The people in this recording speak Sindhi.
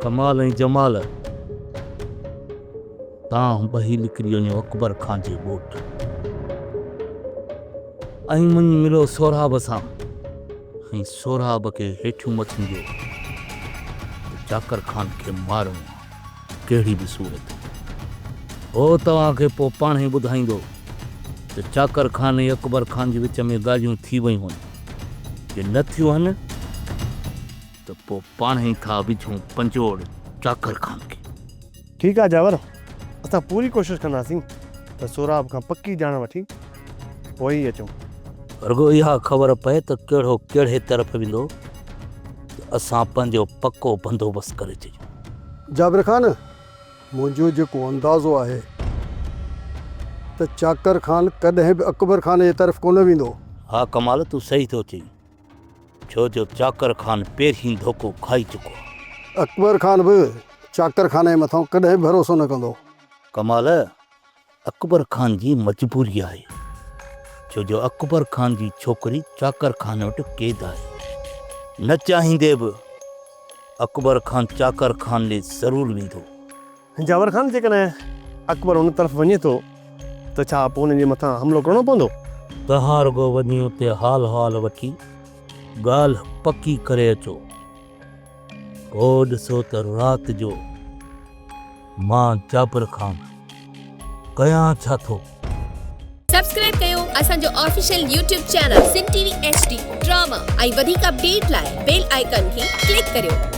ڪمال ۽ جمال، تان ٻهي نڪري وڃو اڪبر خان جي ڳوٺ ۽ وڃي ملو سهراب سان ۽ سهراب کي هيٺيون مٿيون ڏيو ته چاڪر خان کي مارڻو آ ڪهڙي به صورت ۾. هو توهان کي پوء پاڻهي ٻڌائيندو ته چاڪر خان ۽ اڪبر خان جي وچ ۾ ڳالهيون ٿي ويون هن جي نه ٿيون هن ته پوء پاڻهي ٿا وجهون پنجوڙ چاڪر خان کي. ٺيڪ آ جاور، اسان پوري ڪوشش ڪنداسين ته سهراب کان پڪي ڄاڻ وٺي پوء ئي اچون. رڳو اها خبر پئي ته ڪهڙو ڪهڙي طرف ويندو ته اسان پنهنجو پڪو بندوبست ڪري ڇڏيون. جابر خان، منهنجو جيڪو اندازو آهي ته چاڪر خان ڪڏهن به اڪبر خان جي طرف ڪونه ويندو. ها ڪمال، تون صحيح ٿو چئين. ڇو جو چاڪر خان پهرين ڌوڪو کائي چڪو آهي. اڪبر خان به چاڪر خان جي مٿان ڪڏهن به ڀروسو نه ڪندو. ڪمال، اڪبر خان جي مجبوري آهي، ڇو جو اڪبر خان جي ڇوڪري چاڪر خان وٽ قيد آهي. نه چاهيندي به اڪبر خان چاڪر خان ڏي ضرور ويندو. جاور خان، جيڪڏهن اڪبر ان طرف وڃي ٿو ته ڇا پوء ان جي مٿان حملو ڪرڻو پوندو؟ توهان رڳو وڃي اتي حال حوال وٺي ڳالهه پڪي ڪري اچو. پوء ڏسو ته رات جو مان جابر خان ڪيان ڇا ٿو. سبسڪرائب ڪيو اسان جو official YouTube channel Sindh T V H D drama ۽ وڌيڪ اپڊيٽ لاء بيل آئيڪان کي ڪلڪ ڪريو.